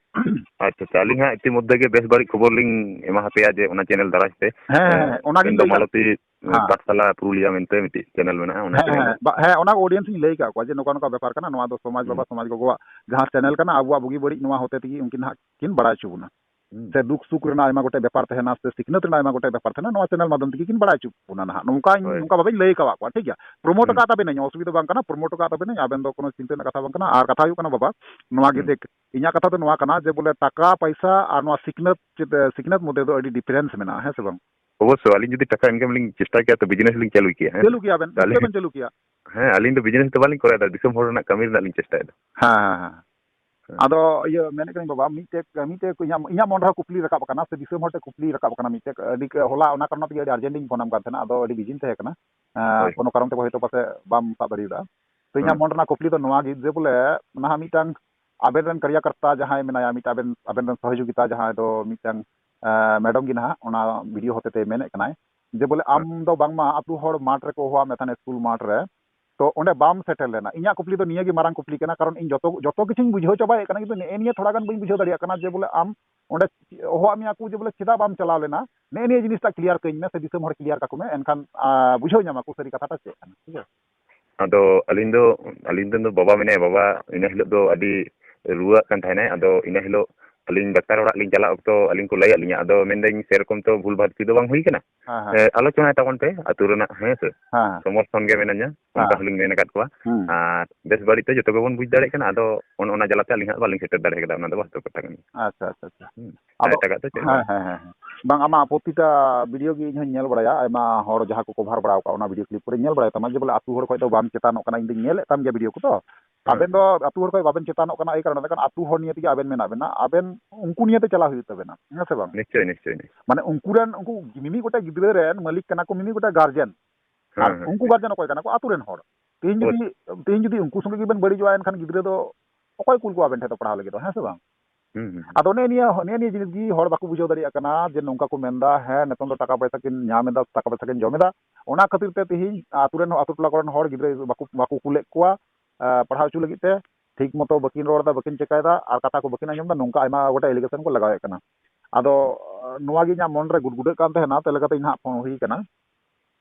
ᱟᱪᱪᱷᱟ, ᱟᱪᱪᱷᱟ, ᱟᱹᱞᱤᱧ ᱦᱟᱸᱜ ᱤᱛᱤᱢᱚᱫᱽᱫᱷᱮ ᱜᱮ ᱵᱮᱥ ᱵᱟᱹᱲᱤᱡ ᱠᱷᱚᱵᱚᱨ ᱞᱤᱧ ᱮᱢᱟ ᱦᱟᱯᱮᱭᱟ ᱡᱮ ᱚᱱᱟ channel ᱫᱟᱨᱟᱭ ᱛᱮ, ᱦᱮᱸ, ᱦᱮᱸ, ᱮᱸ, ᱦᱮᱸ, ᱚᱱᱟᱜᱤᱧ ᱟᱵᱮᱱ ᱫᱚ ᱞᱟᱹᱭ ᱠᱟᱱ᱾ ᱢᱟᱞᱚᱛᱤ, ᱮᱸ, ᱦᱮᱸ᱾ ᱯᱟᱴᱷᱥᱟᱞᱟ ᱯᱩᱨᱩᱞᱤᱭᱟ ᱢᱮᱱᱛᱮ ᱢᱤᱫᱴᱤᱡ channel ᱢᱮᱱᱟᱜᱼᱟ, ᱚᱱᱟ ᱦᱮᱸ, channel ᱦᱮᱸ, ᱨᱮ᱾ ᱵᱟ-, ᱦᱮᱸ, ᱚᱱᱟ audience ᱤᱧ ᱞᱟᱹᱭ ᱟᱠᱟᱫ ᱠᱚᱣᱟ ᱡᱮ ᱱᱚᱝᱠᱟ ᱱᱚᱝᱠᱟ ᱵᱮᱯᱟᱨ ᱠᱟᱱᱟ, ᱱᱚᱣᱟ ᱫᱚ ᱥᱚᱢᱟᱡᱽ ᱦᱩᱸ᱾ ᱵᱟᱵᱟ, ᱥᱚᱢᱟᱡᱽ ᱜᱚᱜᱚᱣᱟᱜ ᱡᱟᱦᱟᱸ channel ᱠᱟᱱᱟ, ᱟᱵᱚᱣᱟᱜ ᱵᱩᱜᱤ ᱵᱟᱹᱲᱤᱡ ᱱᱚᱣᱟ ᱦᱚᱛᱮ ᱛᱮᱜᱮ ᱩᱱᱠᱤᱱ ᱦᱟᱸᱜ ᱠᱤᱱ ᱵᱟᱲᱟᱭ ᱦᱚᱪᱚ ᱵᱚᱱᱟ᱾ ᱦᱩᱸ᱾ ᱥᱮ ᱫᱩᱠ ᱥᱩᱠ ᱨᱮᱱᱟᱜ ᱟᱭᱢᱟ ᱜᱚᱴᱮᱡ ᱵᱮᱯᱟᱨ ᱛᱟᱦᱮᱱᱟ, ᱥᱮ ᱥᱤᱠᱷᱱᱟᱹᱛ ᱨᱮᱱᱟᱜ ᱟᱭᱢᱟ ᱜᱚᱴᱮᱡ ᱵᱮᱯᱟᱨ ᱛᱟᱦᱮᱱᱟ, ᱱᱚᱣᱟ channel ᱢᱟᱫᱽᱫᱷᱚᱢ ᱛᱮᱜᱮ ᱠᱤᱱ ᱵᱟᱲᱟᱭ ᱦᱚᱪᱚ ᱵᱚᱱᱟ ᱱᱟᱦᱟᱜ᱾ ᱱᱚᱝᱠᱟᱧ, ᱦᱳᱭ᱾ ᱱᱚᱝᱠᱟ ᱵᱷᱟᱵᱮᱧ ᱞᱟᱹᱭ ᱟᱠᱟᱫ ᱠᱚᱣᱟ, ᱴᱷᱤᱠ ᱜᱮᱭᱟ? Promote ᱦᱩᱸ᱾ ᱟᱠᱟᱫ ᱛᱟᱵᱮᱱᱟᱹᱧ, ᱚᱥᱩᱵᱤᱫᱷᱟ ᱵᱟᱝ ᱠᱟᱱᱟ, promote ᱟᱠᱟᱫ ᱛᱟᱵᱮᱱᱟᱹᱧ, ᱟᱵᱮᱱ ᱫᱚ ᱠᱳᱱᱳ ᱪᱤᱱᱛᱟᱹ ᱨᱮᱱᱟᱜ ᱠᱟᱛᱷᱟ ᱵᱟᱝ ᱠᱟᱱᱟ᱾ ᱟᱨ ᱠᱟᱛᱷᱟ ᱦᱩᱭᱩᱜ ᱠᱟᱱᱟ ᱵᱟᱵᱟ, ᱱᱚᱣᱟ ᱜᱮ ᱦᱩᱸ᱾ ᱫᱮᱠ, ᱤᱧᱟᱹᱜ ᱠᱟᱛᱷᱟ ᱫᱚ ᱱᱚᱣᱟ ᱠᱟᱱᱟ ᱡᱮ ᱵᱚᱞᱮ ᱴᱟᱠᱟ ᱯᱟᱭᱥᱟ ᱟᱨ ᱱᱚᱣᱟ ᱥᱤᱠᱷᱱᱟᱹᱛ ᱪᱮᱫ, ᱥᱤᱠᱷᱱᱟᱹᱛ ᱢᱚᱫᱽᱫᱷᱮ ᱫᱚ ᱟᱹᱰᱤ difference ᱢᱮᱱᱟᱜᱼᱟ, ᱦᱮᱸ ᱥᱮ ᱵᱟᱝ? ᱚᱵᱚᱥᱥᱳᱭ, ᱟᱹᱞᱤᱧ ᱡᱩᱫᱤ ᱴᱟᱠᱟ income ᱞᱤᱧ ᱪᱮᱥᱴᱟ ᱠᱮᱭᱟ, ᱛᱚ business ᱞᱤᱧ ᱪᱟᱹᱞᱩ ᱠᱮᱭᱟ, ᱦᱮᱸ ᱪᱟᱹᱞᱩ ᱥᱮ? ᱠᱮᱭᱟ ᱵᱮᱱ, ᱛᱟᱦᱞᱮ ᱱᱤᱥᱪᱚᱭ ᱵᱮᱱ ᱪᱟᱹᱞᱩ ᱠᱮᱭᱟ᱾ ᱦᱮᱸ, ᱟᱹᱞᱤᱧ ᱫᱚ business ᱫᱚ ᱵᱟᱹᱞᱤᱧ ᱠᱚᱨᱟᱣᱮᱫᱟ, ᱫᱤᱥᱚᱢ ᱦᱚᱲ ᱨᱮᱱᱟᱜ ᱠᱟᱹᱢᱤ ᱨᱮᱱᱟᱜ ᱞᱤᱧ ᱪᱮᱥᱴᱟᱭᱮᱫᱟ᱾ ᱦᱮᱸ, ᱦᱮᱸ, ᱦᱮᱸ᱾ ᱦᱮᱸ᱾ ᱟᱫᱚ ᱤᱭᱟᱹ ᱢᱮᱱᱮᱫ ᱠᱟᱹᱱᱟᱹᱧ ᱵᱟᱵᱟ, ᱢᱤᱫᱴᱮᱡ, ᱢᱤᱫᱴᱮᱡ ᱤᱧᱟᱹᱜ, ᱤᱧᱟᱹᱜ ᱢᱚᱱᱮ ᱨᱮᱦᱚᱸ ᱠᱩᱠᱞᱤ ᱨᱟᱠᱟᱵ ᱟᱠᱟᱱᱟ, ᱥᱮ ᱫᱤᱥᱚᱢ ᱦᱚᱲ ᱴᱷᱮᱱ ᱠᱩᱠᱞᱤ ᱨᱟᱠᱟᱵ ᱟᱠᱟᱱᱟ ᱢᱤᱫᱴᱮᱡ, ᱟᱹᱰᱤ ᱠ-, ᱦᱚᱞᱟ ᱚᱱᱟ ᱠᱟᱨᱚᱱ ᱛᱮᱜᱮ ᱟᱹᱰᱤ urgent ᱤᱧ ᱯᱷᱳᱱ ᱟᱢ ᱠᱟᱱ ᱛᱟᱦᱮᱱᱟ, ᱟᱫᱚ ᱟᱹᱰᱤ busy ᱤᱧ ᱛᱟᱦᱮᱸ ᱠᱟᱱᱟ᱾ ᱮᱸ, ᱦᱳᱭ᱾ ᱠᱳᱱᱳ ᱠᱟᱨᱚᱱ ᱛᱮ ᱦᱚᱭᱛᱳ ᱯᱟᱥᱮᱡ ᱵᱟᱢ ᱥᱟᱵ ᱫᱟᱲᱮᱭᱟᱫᱟ᱾ ᱛᱚ ᱤᱧᱟᱹᱜ ᱦᱮᱸ᱾ ᱢᱚᱱ ᱨᱮᱱᱟᱜ ᱠᱩᱠᱞᱤ ᱫᱚ ᱱᱚᱣᱟ ᱜᱮ, ᱡᱮ ᱵᱚᱞᱮ ᱱᱟᱦᱟᱜ ᱢᱤᱫᱴᱟᱝ ᱟᱵᱮᱱ ᱨᱮᱱ ᱠᱟᱨᱭᱟᱠᱚᱨᱛᱟ ᱡᱟᱦᱟᱸᱭ ᱢᱮᱱᱟᱭᱟ, ᱢᱤᱫᱴᱟᱝ ᱟᱵᱮᱱ, ᱟᱵᱮᱱ ᱨᱮᱱ ᱥᱚᱦᱚᱡᱳᱜᱤᱛᱟ ᱡᱟᱦᱟᱸᱭ ᱫᱚ ᱢᱤᱫᱴᱟᱝ, ᱮᱸ, madam ᱜᱮ ᱱᱟᱦᱟᱜ ᱚᱱᱟ video ᱦᱚᱛᱮ ᱛᱮ ᱢᱮᱱᱮᱫ ᱠᱟᱱᱟᱭ, ᱡᱮ ᱵᱚᱞᱮ ᱦᱮᱸ᱾ ᱟᱢ ᱫᱚ ᱵᱟᱝᱢᱟ ᱟᱛᱳ ᱦᱚᱲ ᱢᱟᱴᱷ ᱨᱮᱠᱚ ᱦᱚᱦᱚᱣᱟᱜ ᱢᱮ ᱛᱟᱦᱮᱱᱟ, ᱥᱠᱩᱞ ᱢᱟᱴᱷ ᱨᱮ, ᱛᱚ ᱚᱸᱰᱮ ᱵᱟᱢ ᱥᱮᱴᱮᱨ ᱞᱮᱱᱟ᱾ ᱤᱧᱟᱹᱜ ᱠᱩᱠᱞᱤ ᱫᱚ ᱱᱤᱭᱟᱹ ᱜᱮ ᱢᱟᱨᱟᱝ ᱠᱩᱠᱞᱤ ᱠᱟᱱᱟ, ᱠᱟᱨᱚᱱ ᱤᱧ ᱡᱚᱛᱚ, ᱡᱚᱛᱚ ᱠᱤᱪᱷᱩᱧ ᱵᱩᱡᱷᱟᱹᱣ ᱪᱟᱵᱟᱭᱮᱫ ᱠᱟᱱᱟ, ᱠᱤᱱᱛᱩ ᱱᱮᱜᱼᱮ ᱱᱤᱭᱟᱹ ᱛᱷᱚᱲᱟ ᱜᱟᱱ ᱵᱟᱹᱧ ᱵᱩᱡᱷᱟᱹᱣ ᱫᱟᱲᱮᱭᱟᱜ ᱠᱟᱱᱟ, ᱡᱮ ᱵᱚᱞᱮ ᱟᱢ ᱚᱸᱰᱮ ᱦᱚᱦᱚᱣᱟᱜ ᱢᱮᱭᱟ ᱠᱚ, ᱡᱮ ᱵᱚᱞᱮ ᱪᱮᱫᱟᱜ ᱵᱟᱢ ᱪᱟᱞᱟᱣ ᱞᱮᱱᱟ, ᱱᱮᱜᱼᱮ ᱱᱤᱭᱟᱹ ᱡᱤᱱᱤᱥᱴᱟᱜ clear ᱠᱟᱹᱧ ᱢᱮ, ᱥᱮ ᱫᱤᱥᱚᱢ ᱦᱚᱲ clear ᱠᱟᱠᱚ ᱢᱮ, ᱮᱱᱠᱷᱟᱱ, ᱟ, ᱵᱩᱡᱷᱟᱹᱣ ᱧᱟᱢᱟ ᱠᱚ ᱥᱟᱹᱨᱤ ᱠᱟᱛᱷᱟᱴᱟᱜ ᱪᱮᱫ ᱠᱟᱱᱟ, ᱴᱷᱤᱠ ᱜᱮᱭᱟ? ᱟᱫᱚ ᱟᱹᱞᱤᱧ ᱫᱚ, ᱟᱹᱞᱤᱧ ᱫᱚ ᱵᱟᱵᱟ ᱢᱮᱱᱟᱭᱟ, ᱵᱟᱵᱟ ᱤᱱᱟᱹ ᱦᱤᱞᱳᱜ ᱫᱚ ᱟᱹᱰᱤ ᱨᱩᱣᱟᱹᱜ ᱠᱟᱱ ᱛᱟᱦᱮᱱᱟᱭ᱾ ᱟᱫᱚ ᱤᱱᱟᱹ ᱦᱤᱞᱳᱜ ᱟᱹᱞᱤᱧ ᱰᱟᱠᱛᱟᱨ ᱚᱲᱟᱜ ᱞᱤᱧ ᱪᱟᱞᱟᱜ ᱚᱠᱛᱚ ᱟᱹᱞᱤᱧ ᱠᱚ ᱞᱟᱹᱭᱟᱫ ᱞᱤᱧᱟ᱾ ᱟᱫᱚ ᱢᱮᱱᱫᱟᱹᱧ ᱥᱮᱨᱚᱠᱚᱢ ᱛᱚ ᱵᱷᱩᱞ ᱵᱷᱟᱨᱛᱤ ᱫᱚ ᱵᱟᱝ ᱦᱩᱭ ᱠᱟᱱᱟ᱾ ᱦᱮᱸ, ᱦᱮᱸ᱾ ᱮ, ᱟᱞᱳᱪᱚᱱᱟᱭ ᱛᱟᱵᱚᱱ ᱯᱮ ᱟᱹᱛᱩ ᱨᱮᱱᱟᱜ, ᱦᱮᱸ ᱥᱮ? ᱦᱮᱸ, ᱦᱮᱸ᱾ ᱥᱚᱢᱚᱨᱛᱷᱚᱱ ᱜᱮ ᱢᱮᱱᱟᱧᱟ, ᱚᱱᱠᱟ ᱦᱮᱸ᱾ ᱦᱚᱸᱞᱤᱧ ᱢᱮᱱ ᱟᱠᱟᱫ ᱠᱚᱣᱟ᱾ ᱦᱩᱸ᱾ ᱟᱨ ᱵᱮᱥ ᱵᱟᱹᱲᱤᱡ ᱛᱮ ᱡᱚᱛᱚ ᱜᱮᱵᱚᱱ ᱵᱩᱡᱽ ᱫᱟᱲᱮᱭᱟᱜ ᱠᱟᱱᱟ᱾ ᱟᱫᱚ ᱚᱱ ᱚᱱᱟ ᱡᱟᱞᱟᱛᱮ ᱟᱹᱞᱤᱧ ᱦᱟᱸᱜ ᱵᱟᱹᱞᱤᱧ ᱥᱮᱴᱮᱨ ᱫᱟᱲᱮ ᱠᱟᱫᱟ, ᱚᱱᱟ ᱫᱚ ᱵᱟᱥᱛᱚᱵ ᱠᱟᱛᱷᱟ ᱠᱟᱱᱟ᱾ ᱟᱪᱪᱷᱟ, ᱟᱪᱪᱷᱟ, ᱟᱪᱪᱷᱟ᱾ ᱦᱩᱸ᱾ ᱟᱨ ᱟᱫᱚ, ᱮᱴᱟᱜᱟᱜ ᱫᱚ ᱪᱮᱫ ᱦᱚᱸ ᱦᱮᱸ, ᱵᱟᱝ᱾ ᱦᱮᱸ, ᱦᱮᱸ, ᱦᱮᱸ᱾ ᱵᱟᱝ, ᱟᱢᱟᱜ ᱯᱨᱚᱛᱤᱴᱟ video ᱜᱮ ᱤᱧ ᱦᱚᱸᱧ ᱧᱮᱞ ᱵᱟᱲᱟᱭᱟ, ᱟᱭᱢᱟ ᱦᱚᱲ ᱡᱟᱦᱟᱸ ᱠᱚ cover ᱵᱟᱲᱟᱣ ᱠᱟᱜᱼᱟ, ᱚᱱᱟ video clip ᱠᱚᱨᱮᱧ ᱧᱮᱞ ᱵᱟᱲᱟᱭ ᱛᱟᱢᱟ, ᱡᱮ ᱵᱚᱞᱮ ᱟᱹᱛᱩ ᱦᱚᱲ ᱠᱷᱚᱡ ᱫᱚ ᱵᱟᱢ ᱪᱮᱛᱟᱱᱚᱜ ᱠᱟᱱᱟ, ᱤᱧ ᱫᱚᱧ ᱧᱮᱞᱮᱫ ᱛᱟᱢ ᱜᱮᱭᱟ video ᱠᱚᱫᱚ᱾ ᱦᱮᱸ, ᱟᱵᱮᱱ ᱦᱮᱸ᱾ ᱫᱚ ᱟᱹᱛᱩ ᱦᱚᱲ ᱠᱷᱚᱡ ᱵᱟᱵᱮᱱ ᱪᱮᱛᱟᱱᱚᱜ ᱠᱟᱱᱟ, ᱮᱭ ᱠᱟᱨᱚᱱ ᱛᱮ ᱠᱷᱟᱱ ᱟᱹᱛᱩ ᱦᱚᱲ ᱱᱤᱭᱮ ᱛᱮᱜᱮ ᱟᱵᱮᱱ ᱢᱮᱱᱟᱜ ᱵᱮᱱᱟ, ᱟᱵᱮᱱ ᱩᱱᱠᱩ ᱱᱤᱭᱮ ᱛᱮ ᱪᱟᱞᱟᱣ ᱦᱩᱭᱩᱜ ᱛᱟᱵᱮᱱᱟ, ᱦᱮᱸ ᱥᱮ ᱵᱟᱝ? ᱱᱤᱥᱪᱚᱭ, ᱱᱤᱥᱪᱚᱭ, ᱱᱤᱥᱪᱚᱭ᱾ ᱢᱟᱱᱮ ᱩᱱᱠᱩ ᱨᱮᱱ, ᱩᱱᱠᱩ ᱢᱤᱢᱤᱫ ᱜᱚᱴᱮᱡ ᱜᱤᱫᱽᱨᱟᱹ ᱨᱮᱱ ᱢᱟᱹᱞᱤᱠ ᱠᱟᱱᱟ ᱠᱚ ᱢᱤᱢᱤᱫ ᱜᱚᱴᱮᱡ guardian᱾ ᱟᱨ ᱦᱮᱸ, ᱦᱮᱸ, ᱩᱱᱠᱩ ᱴᱷᱤᱠ᱾ Guardian ᱚᱠᱚᱭ ᱠᱟᱱᱟ ᱠᱚ? ᱟᱹᱛᱩ ᱨᱮᱱ ᱦᱚᱲ᱾ ᱛᱮᱦᱮᱧ ᱦᱳᱭ᱾ ᱡᱩᱫᱤ, ᱛᱮᱦᱮᱧ ᱡᱩᱫᱤ ᱩᱱᱠᱩ ᱥᱚᱸᱜᱮ ᱜᱮᱵᱮᱱ ᱵᱟᱹᱲᱤᱡᱚᱜᱼᱟ, ᱮᱱᱠᱷᱟᱱ ᱜᱤᱫᱽᱨᱟᱹ ᱫᱚ ᱚᱠᱚᱭ ᱠᱩᱞ ᱠᱚᱣᱟ ᱟᱵᱮᱱ ᱴᱷᱮᱱ ᱫᱚ ᱯᱟᱲᱦᱟᱣ ᱞᱟᱹᱜᱤᱫ ᱫᱚ, ᱦᱮᱸ ᱥᱮ ᱵᱟᱝ? ᱦᱩᱸ, ᱦᱩᱸ, ᱦᱩᱸ᱾ ᱟᱫᱚ ᱱᱮᱜᱼᱮ ᱱᱤᱭᱟᱹ, ᱱᱮᱜᱼᱮ ᱱᱤᱭᱟᱹ ᱡᱤᱱᱤᱥ ᱜᱮ ᱦᱚᱲ ᱵᱟᱠᱚ ᱵᱩᱡᱷᱟᱹᱣ ᱫᱟᱲᱮᱭᱟᱜ ᱠᱟᱱᱟ ᱡᱮ ᱱᱚᱝᱠᱟ ᱠᱚ ᱢᱮᱱᱫᱟ, ᱦᱮᱸ, ᱱᱤᱛᱚᱝ ᱫᱚ ᱴᱟᱠᱟ ᱯᱚᱭᱥᱟ ᱠᱤᱱ ᱧᱟᱢ ᱮᱫᱟ, ᱴᱟᱠᱟ ᱯᱚᱭᱥᱟ ᱠᱤᱱ ᱡᱚᱢ ᱮᱫᱟ᱾ ᱚᱱᱟ ᱠᱷᱟᱹᱛᱤᱨ ᱛᱮ ᱛᱮᱦᱮᱧ ᱟᱹᱛᱩ ᱨᱮᱱ, ᱟᱹᱛᱩ ᱴᱚᱞᱟ ᱠᱚᱨᱮᱱ ᱦᱚᱲ ᱜᱤᱫᱽᱨᱟᱹ ᱵᱟᱠᱚ, ᱵᱟᱠᱚ ᱠᱩᱞᱮᱫ ᱠᱚᱣᱟ, ᱮ, ᱯᱟᱲᱦᱟᱣ ᱦᱚᱪᱚ ᱞᱟᱹᱜᱤᱫ ᱛᱮ᱾ ᱴᱷᱤᱠ ᱢᱚᱛᱚ ᱵᱟᱹᱠᱤᱱ ᱨᱚᱲ ᱮᱫᱟ, ᱵᱟᱹᱠᱤᱱ ᱪᱮᱠᱟᱭᱮᱫᱟ, ᱟᱨ ᱠᱟᱛᱷᱟ ᱠᱚ ᱵᱟᱹᱠᱤᱱ ᱟᱸᱡᱚᱢ ᱮᱫᱟ, ᱱᱚᱝᱠᱟ ᱟᱭᱢᱟ ᱜᱚᱴᱮᱡ allegation ᱠᱚ ᱞᱟᱜᱟᱣᱮᱫ ᱠᱟᱱᱟ᱾ ᱟᱫᱚ, ᱮ, ᱱᱚᱣᱟ ᱜᱮ ᱤᱧᱟᱹᱜ ᱢᱚᱱ ᱨᱮ ᱜᱩᱰᱜᱩᱰᱟᱹᱜ ᱠᱟᱱ ᱛᱟᱦᱮᱱᱟ, ᱛᱮ ᱞᱮᱠᱟᱛᱮ ᱤᱧ ᱦᱟᱸᱜ ᱯᱷᱳᱱ ᱦᱩᱭ ᱠᱟᱱᱟ᱾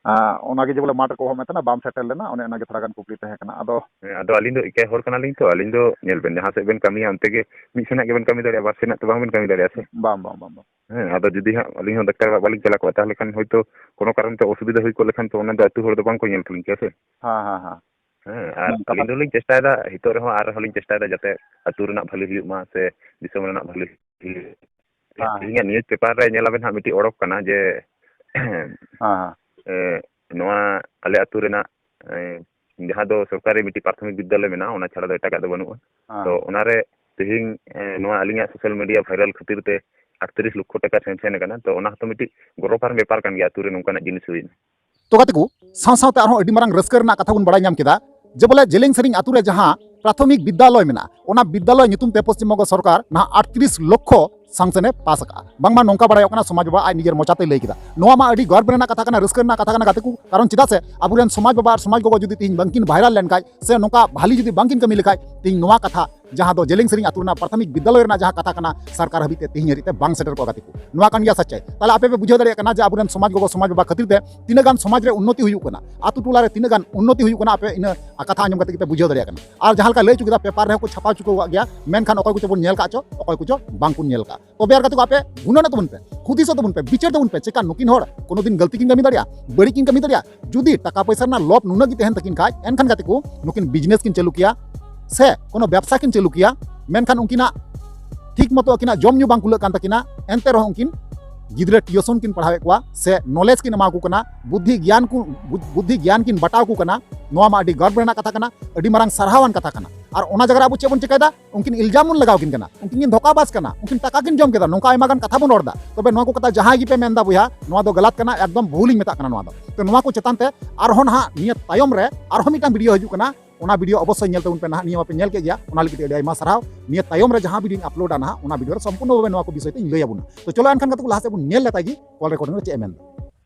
ᱟᱸ, ᱚᱱᱟᱜᱮ ᱡᱮ ᱵᱚᱞᱮ ᱢᱟᱴᱷ ᱨᱮᱠᱚ ᱦᱚᱦᱚ ᱢᱮ ᱛᱟᱦᱮᱱᱟ, ᱵᱟᱢ ᱥᱮᱴᱮᱨ ᱞᱮᱱᱟ, ᱚᱱᱮ ᱚᱱᱟᱜᱮ ᱛᱷᱚᱲᱟ ᱜᱟᱱ ᱠᱩᱠᱞᱤ ᱛᱟᱦᱮᱸ ᱠᱟᱱᱟ᱾ ᱟᱫᱚ ᱦᱮᱸ, ᱟᱫᱚ ᱟᱹᱞᱤᱧ ᱫᱚ ᱮᱠᱟᱭ ᱦᱚᱲ ᱠᱟᱱᱟᱞᱤᱧ ᱛᱚ, ᱟᱹᱞᱤᱧ ᱫᱚ ᱧᱮᱞ ᱵᱮᱱ, ᱡᱟᱦᱟᱸ ᱥᱮᱫ ᱵᱮᱱ ᱠᱟᱹᱢᱤᱭᱟ, ᱚᱱᱛᱮ ᱜᱮ ᱢᱤᱫ ᱥᱮᱱᱟᱜ ᱜᱮᱵᱮᱱ ᱠᱟᱹᱢᱤ ᱫᱟᱲᱮᱭᱟᱜᱼᱟ, ᱵᱟᱨ ᱥᱮᱱᱟᱜ ᱛᱚ ᱵᱟᱝᱵᱮᱱ ᱠᱟᱹᱢᱤ ᱫᱟᱲᱮᱭᱟᱜᱼᱟ ᱥᱮ᱾ ᱵᱟᱝ, ᱵᱟᱝ, ᱵᱟᱝ, ᱵᱟᱝ᱾ ᱦᱮᱸ, ᱟᱫᱚ ᱡᱩᱫᱤ ᱦᱟᱸᱜ ᱟᱹᱞᱤᱧ ᱦᱚᱸ ᱰᱟᱠᱛᱟᱨ ᱚᱲᱟᱜ ᱵᱟᱹᱞᱤᱧ ᱪᱟᱞᱟᱣ ᱠᱚᱜᱼᱟ, ᱛᱟᱦᱚᱞᱮ ᱠᱷᱟᱱ ᱦᱚᱭᱛᱳ ᱠᱳᱱᱳ ᱠᱟᱨᱚᱱ ᱛᱮ ᱚᱥᱩᱵᱤᱫᱷᱟ ᱦᱩᱭ ᱠᱚᱜ ᱞᱮᱠᱷᱟᱱ ᱛᱚ ᱚᱱᱟ ᱫᱚ ᱟᱹᱛᱩ ᱦᱚᱲ ᱫᱚ ᱵᱟᱝ ᱠᱚ ᱧᱮᱞ ᱠᱮᱞᱤᱧ ᱠᱮᱭᱟ ᱥᱮ᱾ ᱦᱮᱸ, ᱦᱮᱸ, ᱟᱨ ᱦᱮᱸ, ᱠᱟᱛᱷᱟ ᱟᱹᱞᱤᱧ ᱫᱚᱞᱤᱧ ᱪᱮᱥᱴᱟᱭᱮᱫᱟ, ᱱᱤᱛᱚᱜ ᱨᱮᱦᱚᱸ ᱟᱨᱦᱚᱸ ᱞᱤᱧ ᱪᱮᱥᱴᱟᱭᱮᱫᱟ ᱡᱟᱛᱮ ᱟᱹᱛᱩ ᱨᱮᱱᱟᱜ ᱵᱷᱟᱹᱞᱤ ᱦᱩᱭᱩᱜ ᱢᱟ ᱥᱮ ᱫᱤᱥᱚᱢ ᱨᱮᱱᱟᱜ ᱵᱷᱟᱹᱞᱤ ᱦᱩᱭᱩᱜ᱾ ᱦᱮᱸ᱾ ᱛᱮᱦᱮᱧᱟᱜ news paper ᱨᱮ ᱧᱮᱞ ᱟᱵᱮᱱ ᱦᱟᱸᱜ ᱢᱤᱫᱴᱤᱡ ᱚᱰᱚᱠ ᱠᱟᱱᱟ ᱡᱮ, ᱦᱮᱸ, ᱦᱮᱸ᱾ ᱮ, ᱱᱚᱣᱟ ᱟᱞᱮ ᱟᱹᱛᱩ ᱨᱮᱱᱟᱜ, ᱮ, ᱡᱟᱦᱟᱸ ᱫᱚ ᱥᱚᱨᱠᱟᱨᱤ ᱢᱤᱫᱴᱤᱡ ᱯᱨᱟᱛᱷᱚᱢᱤᱠ ᱵᱤᱫᱽᱫᱟᱞᱚᱭ ᱢᱮᱱᱟᱜᱼᱟ, ᱚᱱᱟ ᱪᱷᱟᱲᱟ ᱫᱚ ᱮᱴᱟᱜᱟᱜ ᱫᱚ ᱵᱟᱹᱱᱩᱜᱼᱟ᱾ ᱦᱮᱸ᱾ ᱛᱚ ᱚᱱᱟᱨᱮ ᱛᱮᱦᱮᱧ, ᱮ, ᱱᱚᱣᱟ ᱟᱹᱞᱤᱧᱟᱜ social media viral ᱠᱷᱟᱹᱛᱤᱨ ᱛᱮ ᱟᱴᱛᱨᱤᱥ ᱞᱚᱠᱠᱷᱚ ᱴᱟᱠᱟ sanction ᱟᱠᱟᱱᱟ᱾ ᱛᱚ ᱚᱱᱟ ᱦᱚᱸᱛᱚ ᱢᱤᱫᱴᱤᱡ ᱜᱚᱨᱚᱵᱟᱱ ᱵᱮᱯᱟᱨ ᱠᱟᱱ ᱜᱮᱭᱟ, ᱟᱹᱛᱩ ᱨᱮ ᱱᱚᱝᱠᱟᱱᱟᱜ ᱡᱤᱱᱤᱥ ᱦᱩᱭᱱᱟ᱾ ᱛᱚ ᱜᱟᱛᱮ ᱠᱚ, ᱥᱟᱶ ᱥᱟᱶᱛᱮ ᱟᱨᱦᱚᱸ ᱟᱹᱰᱤ ᱢᱟᱨᱟᱝ ᱨᱟᱹᱥᱠᱟᱹ ᱨᱮᱱᱟᱜ ᱠᱟᱛᱷᱟ ᱵᱚᱱ ᱵᱟᱲᱟᱭ ᱧᱟᱢ ᱠᱮᱫᱟ ᱡᱮ ᱵᱚᱞᱮ ᱡᱮᱞᱮᱧ ᱥᱮᱨᱮᱧ ᱟᱹᱛᱩ ᱨᱮ ᱡᱟᱦᱟᱸ ᱯᱨᱟᱛᱷᱚᱢᱤᱠ ᱵᱤᱫᱽᱫᱟᱞᱚᱭ ᱢᱮᱱᱟᱜᱼᱟ, ᱚᱱᱟ ᱵᱤᱫᱽᱫᱟᱞᱚᱭ ᱧᱩᱛᱩᱢ ᱛᱮ ᱯᱚᱥᱪᱤᱢ ᱵᱚᱝᱜᱚ ᱥᱚᱨᱠᱟᱨ ᱱᱟᱦᱟᱜ ᱟᱴᱛᱨᱤᱥ ᱞᱚᱠᱠᱷᱚ sanction ᱮ ᱯᱟᱥ ᱟᱠᱟᱫᱼᱟ᱾ ᱵᱟᱝᱢᱟ ᱱᱚᱝᱠᱟ ᱵᱟᱲᱟᱭᱚᱜ ᱠᱟᱱᱟ, ᱥᱚᱢᱟᱡᱽ ᱵᱟᱵᱟ ᱟᱡ ᱱᱤᱡᱮᱨ ᱢᱚᱪᱟᱛᱮᱭ ᱞᱟᱹᱭ ᱠᱮᱫᱟ᱾ ᱱᱚᱣᱟ ᱢᱟ ᱟᱹᱰᱤ ᱜᱚᱨᱵ ᱨᱮᱱᱟᱜ ᱠᱟᱛᱷᱟ ᱠᱟᱱᱟ, ᱨᱟᱹᱥᱠᱟᱹ ᱨᱮᱱᱟᱜ ᱠᱟᱛᱷᱟ ᱠᱟᱱᱟ ᱜᱟᱛᱮ ᱠᱚ, ᱠᱟᱨᱚᱱ ᱪᱮᱫᱟᱜ ᱥᱮ ᱟᱵᱚᱨᱮᱱ ᱥᱚᱢᱟᱡᱽ ᱵᱟᱵᱟ ᱟᱨ ᱥᱚᱢᱟᱡᱽ ᱜᱚᱜᱚ ᱡᱩᱫᱤ ᱛᱮᱦᱮᱧ ᱵᱟᱝᱠᱤᱱ viral ᱞᱮᱱᱠᱷᱟᱡ ᱥᱮ ᱱᱚᱝᱠᱟ ᱵᱷᱟᱞᱤ ᱡᱩᱫᱤ ᱵᱟᱝᱠᱤᱱ ᱠᱟᱹᱢᱤ ᱞᱮᱠᱷᱟᱡ, ᱛᱮᱦᱮᱧ ᱱᱚᱣᱟ ᱠᱟᱛᱷᱟ ᱡᱟᱦᱟᱸ ᱫᱚ ᱡᱮᱞᱮᱧ ᱥᱮᱨᱮᱧ ᱟᱹᱛᱩ ᱨᱮᱱᱟᱜ ᱯᱨᱟᱛᱷᱚᱢᱤᱠ ᱵᱤᱫᱽᱫᱟᱞᱚᱭ ᱨᱮᱱᱟᱜ ᱡᱟᱦᱟᱸ ᱠᱟᱛᱷᱟ ᱠᱟᱱᱟ, ᱥᱚᱨᱠᱟᱨ ᱦᱟᱹᱵᱤᱡ ᱛᱮ ᱛᱮᱦᱮᱧ ᱦᱟᱹᱨᱤᱡ ᱛᱮ ᱵᱟᱝ ᱥᱮᱴᱮᱨ ᱠᱚᱜᱼᱟ ᱜᱟᱛᱮ ᱠᱚ᱾ ᱱᱚᱣᱟ ᱠᱟᱱ ᱜᱮᱭᱟ ᱥᱟᱪᱟᱭ᱾ ᱛᱟᱦᱞᱮ ᱟᱯᱮ ᱯᱮ ᱵᱩᱡᱷᱟᱹᱣ ᱫᱟᱲᱮᱭᱟᱜ ᱠᱟᱱᱟ ᱡᱮ ᱟᱵᱚᱨᱮᱱ ᱥᱚᱢᱟᱡᱽ ᱜᱚᱜᱚ ᱥᱚᱢᱟᱡᱽ ᱵᱟᱵᱟ ᱠᱷᱟᱹᱛᱤᱨ ᱛᱮ ᱛᱤᱱᱟᱹᱜ ᱜᱟᱱ ᱥᱚᱢᱟᱡᱽ ᱨᱮ ᱩᱱᱱᱚᱛᱤ ᱦᱩᱭᱩᱜ ᱠᱟᱱᱟ, ᱟᱹᱛᱩ ᱴᱚᱞᱟ ᱨᱮ ᱛᱤᱱᱟᱹᱜ ᱜᱟᱱ ᱩᱱᱱᱚᱛᱤ ᱦᱩᱭᱩᱜ ᱠᱟᱱᱟ, ᱟᱯᱮ ᱤᱱᱟᱹ ᱠᱟᱛᱷᱟ ᱟᱸᱡᱚᱢ ᱠᱟᱛᱮ ᱜᱮᱯᱮ ᱵᱩᱡᱷᱟᱹᱣ ᱫᱟᱲᱮᱭᱟᱜ ᱠᱟᱱᱟ᱾ ᱟᱨ ᱡᱟᱦᱟᱸ ᱞᱮᱠᱟ ᱞᱟᱹᱭ ᱦᱚᱪᱚ ᱠᱮᱫᱟ, ᱯᱮᱯᱟᱨ ᱨᱮᱦᱚᱸ ᱠᱚ ᱪᱷᱟᱯᱟ ᱦᱚᱪᱚ ᱠᱟᱜ ᱜᱮᱭᱟ, ᱢᱮᱱᱠᱷᱟᱱ ᱚᱠᱚᱭ ᱠᱚᱪᱚ ᱵᱚᱱ ᱧᱮᱞ ᱠᱟᱜ ᱪᱚ, ᱚᱠᱚᱭ ᱠᱚᱪᱚ ᱵᱟᱝ ᱵᱚᱱ ᱧᱮᱞ ᱠᱟᱜ᱾ ᱛᱚᱵᱮ ᱟᱨ ᱜᱟᱛᱮ ᱠᱚ, ᱟᱯᱮ ᱜᱩᱱᱟᱹᱱᱚᱜ ᱛᱟᱵᱚᱱ ᱯᱮ, ᱦᱩᱫᱤᱥᱚᱜ ᱛᱟᱵᱚᱱ ᱯᱮ, ᱵᱤᱪᱟᱹᱨ ᱛᱟᱵᱚᱱ ᱯᱮ, ᱪᱮᱠᱟ ᱱᱩᱠᱤᱱ ᱦᱚᱲ ᱠᱳᱱᱳ ᱫᱤᱱ ᱜᱟᱹᱞᱛᱤ ᱠᱤᱱ ᱠᱟᱹᱢᱤ ᱫᱟᱲᱮᱭᱟᱜᱼᱟ, ᱵᱟᱹᱲᱤᱡ ᱠᱤᱱ ᱠᱟᱹᱢᱤ ᱫᱟᱲᱮᱭᱟᱜᱼᱟ? ᱡᱩᱫᱤ ᱴᱟᱠᱟ ᱯᱚᱭᱥᱟ ᱨᱮᱱᱟᱜ ᱞᱚᱵᱽ ᱱᱩᱱᱟᱹᱜ ᱜᱮ ᱛᱟᱦᱮᱱ ᱛᱟᱹᱠᱤᱱ ᱠᱷᱟᱡ, ᱮᱱᱠᱷᱟᱱ ᱜᱟᱛᱮ ᱠᱚ, ᱱᱩᱠᱤᱱ ᱵᱤᱡᱽᱱᱮᱥ ᱠᱤᱱ ᱪᱟᱹᱞᱩ ᱠᱮᱭᱟ ᱥᱮ ᱠᱳᱱᱳ ᱵᱮᱵᱽᱥᱟ ᱠᱤᱱ ᱪᱟᱹᱞᱩ ᱠᱮᱭᱟ᱾ ᱢᱮᱱᱠᱷᱟᱱ ᱩᱱᱠᱤᱱᱟᱜ ᱴᱷᱤᱠ ᱢᱚᱛᱚ ᱟᱹᱠᱤᱱᱟᱜ ᱡᱚᱢ ᱧᱩ ᱵᱟᱝ ᱠᱩᱞᱟᱹᱜ ᱠᱟᱱ ᱛᱟᱹᱠᱤᱱᱟ, ᱮᱱᱛᱮ ᱨᱮᱦᱚᱸ ᱩᱱᱠᱤᱱ ᱜᱤᱫᱽᱨᱟᱹ ᱴᱤᱭᱩᱥᱚᱱ ᱠᱤᱱ ᱯᱟᱲᱦᱟᱣᱮᱫ ᱠᱚᱣᱟ ᱥᱮ ᱱᱚᱞᱮᱡᱽ ᱠᱤᱱ ᱮᱢᱟ ᱠᱚ ᱠᱟᱱᱟ, ᱵᱩᱫᱽᱫᱷᱤ ᱜᱮᱭᱟᱱ ᱠᱚ, ᱵᱩᱫᱽᱫᱷᱤ ᱜᱮᱭᱟᱱ ᱠᱤᱱ ᱵᱟᱴᱟᱣ ᱠᱚ ᱠᱟᱱᱟ᱾ ᱱᱚᱣᱟ ᱢᱟ ᱟᱹᱰᱤ ᱜᱚᱨᱵ ᱨᱮᱱᱟᱜ ᱠᱟᱛᱷᱟ ᱠᱟᱱᱟ, ᱟᱹᱰᱤ ᱢᱟᱨᱟᱝ ᱥᱟᱨᱦᱟᱣᱟᱱ ᱠᱟᱛᱷᱟ ᱠᱟᱱᱟ᱾ ᱟᱨ ᱚᱱᱟ ᱡᱟᱭᱜᱟ ᱨᱮ ᱟᱵᱚ ᱪᱮᱫ ᱵᱚᱱ ᱪᱤᱠᱟᱹᱭᱮᱫᱟ? ᱩᱱᱠᱤᱱ ᱤᱞᱡᱟᱢ ᱵᱚᱱ ᱞᱟᱜᱟᱣ ᱠᱤᱱ ᱠᱟᱱᱟ, ᱩᱱᱠᱤᱱ ᱠᱤᱱ ᱫᱷᱳᱠᱟᱵᱟᱡᱽ ᱠᱟᱱᱟ, ᱩᱱᱠᱤᱱ ᱴᱟᱠᱟ ᱠᱤᱱ ᱡᱚᱢ ᱠᱮᱫᱟ, ᱱᱚᱝᱠᱟ ᱟᱭᱢᱟ ᱜᱟᱱ ᱠᱟᱛᱷᱟ ᱵᱚᱱ ᱨᱚᱲ ᱮᱫᱟ᱾ ᱛᱚᱵᱮ ᱱᱚᱣᱟ ᱠᱚ ᱠᱟᱛᱷᱟ ᱡᱟᱦᱟᱸᱭ ᱜᱮᱯᱮ ᱢᱮᱱᱫᱟ ᱵᱚᱭᱦᱟ, ᱱᱚᱣᱟ ᱫᱚ ᱜᱟᱞᱟᱛ ᱠᱟᱱᱟ, ᱮᱠᱫᱚᱢ ᱵᱷᱩᱞᱤᱧ ᱢᱮᱛᱟᱜ ᱠᱟᱱᱟ ᱱᱚᱣᱟ ᱫᱚ᱾ ᱛᱚ ᱱᱚᱣᱟ ᱠᱚ ᱪᱮᱛᱟᱱ ᱛᱮ ᱟᱨᱦᱚᱸ ᱱᱟᱦᱟᱜ ᱱᱤᱭᱟᱹ ᱛᱟᱭᱚᱢ ᱨᱮ ᱟᱨᱦᱚᱸ ᱢᱤᱫᱴᱟᱝ ᱵᱷᱤᱰᱤᱭᱳ ᱦᱤᱡᱩᱜ ᱠᱟᱱᱟ, ᱚᱱᱟ ᱵᱷᱤᱰᱤᱭᱳ ᱚᱵᱚᱥᱥᱳᱭ ᱧᱮᱞ ᱛᱟᱵᱚᱱ ᱯᱮ ᱱᱟᱦᱟᱜ, ᱱᱤᱭᱟᱹ ᱢᱟᱯᱮ ᱧᱮᱞ ᱠᱮᱫ ᱜᱮᱭᱟ, ᱚᱱᱟ ᱞᱟᱹᱜᱤᱫ ᱛᱮ ᱟᱹᱰᱤ ᱟᱭᱢᱟ ᱥᱟᱨᱦᱟᱣ᱾ ᱱᱤᱭᱟᱹ ᱛᱟᱭᱚᱢ ᱨᱮ ᱡᱟᱦᱟᱸ ᱵᱷᱤᱰᱤᱭᱳᱧ ᱟᱯᱞᱳᱰᱟ ᱱᱟᱦᱟᱜ, ᱚᱱᱟ ᱵᱷᱤᱰᱤᱭᱳ ᱨᱮ ᱥᱚᱢᱯᱩᱨᱱᱚ ᱵᱷᱟᱵᱮ ᱱᱚᱣᱟ ᱠᱚ ᱵᱤᱥᱚᱭ ᱛᱮᱧ ᱞᱟᱹᱭ ᱟᱵᱚᱱᱟ᱾ ᱛᱚ ᱪᱚᱞᱚ ᱮᱱᱠᱷᱟᱱ ᱜᱟᱛᱮ ᱠᱚ ᱞᱟᱦᱟ ᱥᱮᱫ ᱵᱚᱱ ᱧᱮᱞ ᱞᱮᱛᱟᱭ ᱜᱮ, ᱠᱚᱞ ᱨᱮᱠᱚᱨᱰᱤᱝ ᱨᱮ ᱪᱮᱫ ᱮ ᱢᱮᱱᱫᱟ᱾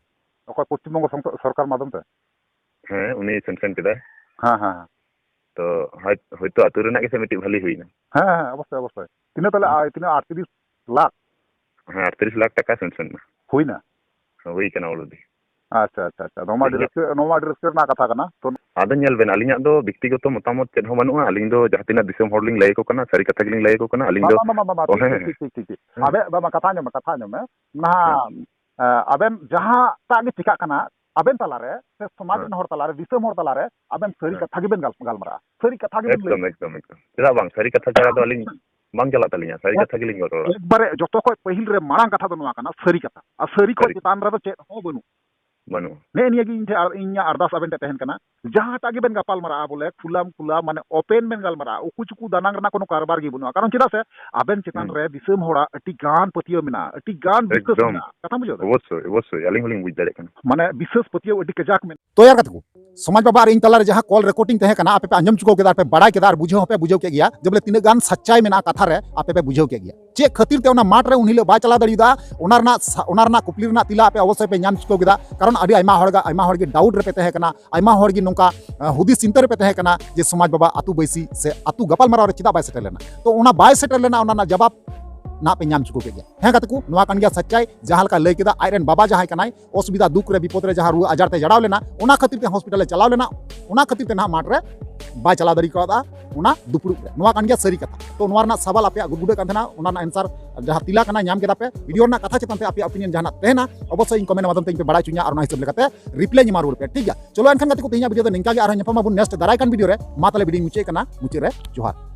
ᱚᱠᱚᱭ ᱯᱚᱥᱪᱤᱢ ᱵᱚᱝᱜᱚ ᱥᱚᱝᱥᱚ-, ᱥᱚᱨᱠᱟᱨ ᱢᱟᱫᱽᱫᱷᱚᱢ ᱛᱮ? ᱦᱮᱸ, ᱩᱱᱤ ᱥᱮᱱᱥᱮᱱ ᱠᱮᱫᱟᱭ᱾ ᱦᱮᱸ, ᱦᱮᱸ, ᱦᱮᱸ᱾ ᱛᱚ ᱦᱚᱭ-, ᱦᱚᱭᱛᱳ ᱟᱹᱛᱩ ᱨᱮᱱᱟᱜ ᱜᱮᱥᱮ ᱢᱤᱫᱴᱤᱡ ᱵᱷᱟᱹᱞᱤ ᱦᱩᱭᱱᱟ᱾ ᱦᱮᱸ, ᱦᱮᱸ, ᱚᱵᱚᱥᱥᱳᱭ, ᱚᱵᱚᱥᱥᱳᱭ᱾ ᱛᱤᱱᱟᱹᱜ ᱛᱟᱦᱞᱮ, ᱦᱮᱸ᱾ ᱟᱭ, ᱛᱤᱱᱟᱹᱜ ᱟᱴᱛᱨᱤᱥ ᱞᱟᱠᱷ? ᱦᱮᱸ, ᱟᱴᱛᱨᱤᱥ ᱞᱟᱠᱷ ᱴᱟᱠᱟ ᱥᱮᱱᱥᱮᱱ ᱮᱱᱟ᱾ ᱦᱩᱭᱱᱟ? ᱦᱩᱭ ᱠᱟᱱᱟ already᱾ ᱟᱪᱪᱷᱟ, ᱟᱪᱪᱷᱟ, ᱟᱪᱪᱷᱟ᱾ ᱱᱚᱣᱟ ᱢᱟ ᱟᱹᱰᱤ ᱛᱤᱱᱟᱹᱜ? ᱨᱟᱹᱥᱠᱟᱹ, ᱱᱚᱣᱟ ᱢᱟ ᱟᱹᱰᱤ ᱨᱟᱹᱥᱠᱟᱹ ᱨᱮᱱᱟᱜ ᱠᱟᱛᱷᱟ ᱠᱟᱱᱟ᱾ ᱛᱚ ᱟᱫᱚ ᱧᱮᱞ ᱵᱮᱱ, ᱟᱹᱞᱤᱧᱟᱜ ᱫᱚ ᱵᱮᱠᱛᱤᱜᱚᱛᱚ ᱢᱚᱛᱟᱢᱚᱛ ᱪᱮᱫ ᱦᱚᱸ ᱵᱟᱹᱱᱩᱜᱼᱟ᱾ ᱟᱹᱞᱤᱧ ᱫᱚ ᱡᱟᱦᱟᱸ ᱛᱤᱱᱟᱹᱜ ᱫᱤᱥᱚᱢ ᱦᱚᱲ ᱞᱤᱧ ᱞᱟᱹᱭ ᱟᱠᱚ ᱠᱟᱱᱟ, ᱥᱟᱹᱨᱤ ᱠᱟᱛᱷᱟ ᱜᱮᱞᱤᱧ ᱞᱟᱹᱭ ᱟᱠᱚ ᱠᱟᱱᱟ᱾ ᱟᱹᱞᱤᱧ ᱵᱟᱝ, ᱫᱚ ᱵᱟᱝ, ᱵᱟᱝ, ᱵᱟᱝ, ᱵᱟᱝ, ᱚ, ᱴᱷᱤᱠ, ᱦᱮᱸ, ᱴᱷᱤᱠ, ᱦᱮᱸ᱾ ᱴᱷᱤᱠ, ᱴᱷᱤᱠ, ᱴᱷᱤᱠ᱾ ᱦᱮᱸ᱾ ᱟᱵᱮᱱ, ᱵᱟᱝ, ᱵᱟᱝ, ᱠᱟᱛᱷᱟ ᱟᱸᱡᱚᱢ ᱢᱮ, ᱠᱟᱛᱷᱟ ᱟᱸᱡᱚᱢ ᱢᱮ᱾ ᱱᱟᱦᱟᱜ, ᱦᱮᱸ᱾ ᱮ, ᱟᱵᱮᱱ ᱡᱟᱦᱟᱸᱴᱟᱜ ᱜᱮ ᱪᱤᱠᱟᱜ ᱠᱟᱱᱟ, ᱟᱵᱮᱱ ᱛᱟᱞᱟᱨᱮ ᱥᱮ ᱥᱚᱢᱟᱡᱽ ᱦᱮᱸ᱾ ᱨᱮᱱ ᱦᱚᱲ ᱛᱟᱞᱟᱨᱮ ᱟᱵᱮᱱ ᱥᱟᱹᱨᱤ ᱦᱮᱸ᱾ ᱠᱟᱛᱷᱟ ᱜᱮᱵᱮᱱ ᱜᱟᱞ-, ᱜᱟᱞᱢᱟᱨᱟᱜᱼᱟ᱾ ᱥᱟᱹᱨᱤ ᱠᱟᱛᱷᱟ ᱜᱮᱵᱮᱱ ᱞᱟᱹᱭᱟ᱾ ᱮᱠᱫᱚᱢ, ᱮᱠᱫᱚᱢ, ᱮᱠᱫᱚᱢ᱾ ᱪᱮᱫᱟᱜ ᱵᱟᱝ? ᱥᱟᱹᱨᱤ ᱠᱟᱛᱷᱟ ᱪᱷᱟᱲᱟ ᱫᱚ ᱟᱹᱞᱤᱧ ᱵᱟᱝ ᱪᱟᱞᱟᱜ ᱛᱟᱹᱞᱤᱧᱟ᱾ ᱥᱟᱹᱨᱤ ᱠᱟᱛᱷᱟ ᱜᱮᱞᱤᱧ ᱨᱚᱲᱟ᱾ ᱮᱠᱵᱟᱨᱮ ᱡᱚᱛᱚ ᱠᱷᱚᱡ ᱯᱟᱹᱦᱤᱞ ᱨᱮ ᱢᱟᱲᱟᱝ ᱠᱟᱛᱷᱟ ᱫᱚ ᱱᱚᱣᱟ ᱠᱟᱱᱟ, ᱥᱟᱹᱨᱤ ᱠᱟᱛᱷᱟ᱾ ᱟᱨ ᱥᱟᱹᱨᱤ ᱠᱷᱚᱡ ᱥᱟᱹᱨᱤ᱾ ᱪᱮᱛᱟᱱ ᱨᱮᱫᱚ ᱪᱮᱫ ᱦᱚᱸ ᱵᱟᱹᱱᱩᱜ᱾ ᱵᱟᱹᱱᱩᱜᱼᱟ᱾ ᱱᱮᱜᱼᱮ ᱱᱤᱭᱟᱹ ᱜᱮ ᱤᱧ ᱴᱷᱮᱱ ᱟᱨ ᱤᱧᱟᱹᱜ ᱟᱨᱫᱟᱥ ᱟᱵᱮᱱ ᱴᱷᱮᱱ ᱛᱟᱦᱮᱱ ᱠᱟᱱᱟ, ᱡᱟᱦᱟᱸᱴᱟᱜ ᱜᱮᱵᱮᱱ ᱜᱟᱯᱟᱞ ᱢᱟᱨᱟᱜᱼᱟ, ᱵᱚᱞᱮ ᱠᱷᱩᱞᱟᱢ ᱠᱷᱩᱞᱟ, ᱢᱟᱱᱮ open ᱵᱮᱱ ᱜᱟᱞᱢᱟᱨᱟᱜᱼᱟ, ᱩᱠᱩ ᱪᱩᱠᱩ ᱫᱟᱱᱟᱝ ᱨᱮᱱᱟᱜ ᱠᱳᱱᱳ ᱠᱟᱨᱵᱟᱨ ᱜᱮ ᱵᱟᱹᱱᱩᱜᱼᱟ᱾ ᱠᱟᱨᱚᱱ ᱪᱮᱫᱟᱜ ᱥᱮ ᱟᱵᱮᱱ ᱪᱮᱛᱟᱱ ᱦᱩᱸ᱾ ᱨᱮ ᱫᱤᱥᱚᱢ ᱦᱚᱲᱟᱜ ᱟᱹᱰᱤ ᱜᱟᱱ ᱯᱟᱹᱛᱭᱟᱹᱣ ᱢᱮᱱᱟᱜᱼᱟ, ᱟᱹᱰᱤ ᱜᱟᱱ ᱵᱤᱥᱥᱟᱹᱥ ᱮᱠᱫᱚᱢ᱾ ᱢᱮᱱᱟᱜᱼᱟ᱾ ᱠᱟᱛᱷᱟᱢ ᱵᱩᱡᱷᱟᱹᱣ ᱫᱟ? ᱚᱵᱚᱥᱥᱳᱭ, ᱚᱵᱚᱥᱥᱳᱭ, ᱟᱹᱞᱤᱧ ᱦᱚᱸᱞᱤᱧ ᱵᱩᱡᱽ ᱫᱟᱲᱮᱭᱟᱜ ᱠᱟᱱᱟ᱾ ᱢᱟᱱᱮ ᱵᱤᱥᱥᱟᱹᱥ ᱯᱟᱹᱛᱭᱟᱹᱣ ᱟᱹᱰᱤ ᱠᱟᱡᱟᱠ ᱢᱮᱱᱟᱜᱼᱟ᱾ ᱛᱚ ᱭᱟᱨ ᱜᱟᱛᱮ ᱠᱚ, ᱥᱚᱢᱟᱡᱽ ᱵᱟᱵᱟ ᱟᱨ ᱤᱧ ᱛᱟᱞᱟᱨᱮ ᱡᱟᱦᱟᱸ call recording ᱛᱟᱦᱮᱸ ᱠᱟᱱᱟ, ᱟᱯᱮ ᱯᱮ ᱟᱸᱡᱚᱢ ᱪᱩᱠᱟᱹᱣ ᱠᱮᱫᱟ, ᱟᱨ ᱯᱮ ᱵᱟᱲᱟᱭ ᱠᱮᱫᱟ, ᱟᱨ ᱵᱩᱡᱷᱟᱹᱣ ᱦᱚᱸᱯᱮ ᱵᱩᱡᱷᱟᱹᱣ ᱠᱮᱫ ᱜᱮᱭᱟ ᱡᱮ ᱵᱚᱞᱮ ᱛᱤᱱᱟᱹᱜ ᱜᱟᱱ ᱥᱟᱪᱪᱟᱭ ᱢᱮᱱᱟᱜᱼᱟ ᱠᱟᱛᱷᱟ ᱨᱮ, ᱟᱯᱮ ᱯᱮ ᱵᱩᱡᱷᱟᱹᱣ ᱠᱮᱫ ᱜᱮᱭᱟ᱾ ᱪᱮᱫ ᱠᱷᱟᱹᱛᱤᱨ ᱛᱮ ᱚᱱᱟ ᱢᱟᱴᱷ ᱨᱮ ᱩᱱ ᱦᱤᱞᱳᱜ ᱵᱟᱭ ᱪᱟᱞᱟᱣ ᱫᱟᱲᱮᱭᱟᱫᱟ, ᱚᱱᱟ ᱨᱮᱱᱟᱜ ᱥᱟ-, ᱚᱱᱟ ᱨᱮᱱᱟᱜ ᱠᱩᱠᱞᱤ ᱨᱮᱱᱟᱜ ᱛᱮᱞᱟ ᱟᱯᱮ ᱚᱵᱚᱥᱥᱳᱭ ᱯᱮ ᱧᱟᱢ ᱪᱩᱠᱟᱹᱣ ᱠᱮᱫᱟ᱾ ᱠᱟᱨᱚᱱ ᱟᱹᱰᱤ ᱟᱭᱢᱟ ᱦᱚᱲ ᱜᱮ, ᱟᱭᱢᱟ ᱦᱚᱲ ᱜᱮ ᱰᱟᱣᱩᱴ ᱨᱮᱯᱮ ᱛᱟᱦᱮᱸ ᱠᱟᱱᱟ, ᱟᱭᱢᱟ ᱦᱚᱲ ᱜᱮ ᱱᱚᱝᱠᱟ ᱟᱸ, ᱦᱩᱫᱤᱥ ᱪᱤᱱᱛᱟᱹ ᱨᱮᱯᱮ ᱛᱟᱦᱮᱸ ᱠᱟᱱᱟ ᱡᱮ ᱥᱚᱢᱟᱡᱽ ᱵᱟᱵᱟ ᱟᱹᱛᱩ ᱵᱟᱹᱭᱥᱤ ᱥᱮ ᱟᱹᱛᱩ ᱜᱟᱯᱟᱞᱢᱟᱨᱟᱣ ᱨᱮ ᱪᱮᱫᱟᱜ ᱵᱟᱭ ᱥᱮᱴᱮᱨ ᱞᱮᱱᱟ᱾ ᱛᱚ ᱚᱱᱟ ᱵᱟᱭ ᱥᱮᱴᱮᱨ ᱞᱮᱱᱟ, ᱚᱱᱟ ᱨᱮᱱᱟᱜ ᱡᱟᱵᱟᱵ ᱱᱟᱦᱟᱜ ᱯᱮ ᱧᱟᱢ ᱪᱩᱠᱟᱹ ᱠᱮᱫ ᱜᱮᱭᱟ᱾ ᱦᱮᱸ ᱜᱟᱛᱮ ᱠᱚ, ᱱᱚᱣᱟ ᱠᱟᱱ ᱜᱮᱭᱟ ᱥᱟᱪᱟᱭ᱾ ᱡᱟᱦᱟᱸ ᱞᱮᱠᱟ ᱞᱟᱹᱭ ᱠᱮᱫᱟ, ᱟᱡ ᱨᱮᱱ ᱵᱟᱵᱟ ᱡᱟᱦᱟᱸᱭ ᱠᱟᱱᱟᱭ, ᱚᱥᱩᱵᱤᱫᱷᱟ ᱫᱩᱠ ᱨᱮ ᱵᱤᱯᱚᱫ ᱨᱮ ᱡᱟᱦᱟᱸ ᱨᱩᱣᱟᱹ ᱟᱡᱟᱨ ᱛᱮ ᱡᱟᱲᱟᱣ ᱞᱮᱱᱟ, ᱚᱱᱟ ᱠᱷᱟᱹᱛᱤᱨ ᱛᱮ ᱦᱚᱥᱯᱤᱴᱟᱞ ᱮ ᱪᱟᱞᱟᱣ ᱞᱮᱱᱟ, ᱚᱱᱟ ᱠᱷᱟᱹᱛᱤᱨ ᱛᱮ ᱱᱟᱦᱟᱜ ᱢᱟᱴᱷ ᱨᱮ ᱵᱟᱭ ᱪᱟᱞᱟᱣ ᱫᱟᱲᱮ ᱠᱟᱣᱫᱟ ᱚᱱᱟ ᱫᱩᱯᱲᱩᱵ ᱨᱮ᱾ ᱱᱚᱣᱟ ᱠᱟᱱ ᱜᱮᱭᱟ ᱥᱟᱹᱨᱤ ᱠᱟᱛᱷᱟ᱾ ᱛᱚ ᱱᱚᱣᱟ ᱨᱮᱱᱟᱜ ᱥᱟᱵᱟᱞ ᱟᱯᱮᱭᱟᱜ ᱜᱩᱰᱜᱩᱰᱟᱹᱜ ᱠᱟᱱ ᱛᱟᱦᱮᱱᱟ, ᱚᱱᱟ ᱨᱮᱱᱟᱜ ᱮᱱᱥᱟᱨ ᱡᱟᱦᱟᱸ ᱛᱤᱞᱟ ᱠᱟᱱᱟ ᱧᱟᱢ ᱠᱮᱫᱟ ᱯᱮ᱾ ᱵᱷᱤᱰᱤᱭᱳ ᱨᱮᱱᱟᱜ ᱠᱟᱛᱷᱟ ᱪᱮᱛᱟᱱ ᱛᱮ ᱟᱯᱮᱭᱟᱜ ᱚᱯᱤᱱᱤᱭᱚᱱ ᱡᱟᱦᱟᱱᱟᱜ ᱛᱟᱦᱮᱱᱟ, ᱚᱵᱚᱥᱥᱳᱭ ᱤᱧ ᱠᱚᱢᱮᱱᱴ ᱢᱟᱫᱽᱫᱷᱚᱢ ᱛᱮ ᱤᱧ ᱯᱮ ᱵᱟᱲᱟᱭ ᱦᱚᱪᱚᱧᱟ, ᱟᱨ ᱚᱱᱟ ᱦᱤᱥᱟᱹᱵ ᱞᱮᱠᱟᱛᱮ ᱨᱤᱯᱞᱟᱭ ᱤᱧ ᱮᱢᱟ ᱨᱩᱣᱟᱹᱲ ᱯᱮ, ᱴᱷᱤᱠ ᱜᱮᱭᱟ? ᱪᱚᱞᱚ ᱮᱱᱠᱷᱟᱱ ᱜᱟᱛᱮ ᱠᱚ, ᱛᱮᱦᱮᱧᱟᱜ ᱵᱷᱤᱰᱤᱭᱳ ᱫᱚ ᱱᱤᱝᱠᱟ ᱜᱮ, ᱟᱨᱦᱚᱸ ᱧᱟᱯᱟᱢ ᱟᱵᱚᱱ ᱱᱮᱠᱥᱴ ᱫᱟᱨᱟᱭ ᱠᱟᱱ ᱵᱷᱤᱰᱤᱭᱳ ᱨᱮ᱾ ᱢᱟ ᱛᱟᱦᱞᱮ ᱵᱷᱤᱰᱤᱭᱳᱧ ᱢᱩᱪᱟᱹᱫ ᱠᱟᱱᱟ, ᱢᱩᱪᱟᱹᱫ ᱨᱮ ᱡᱚᱦᱟᱨ᱾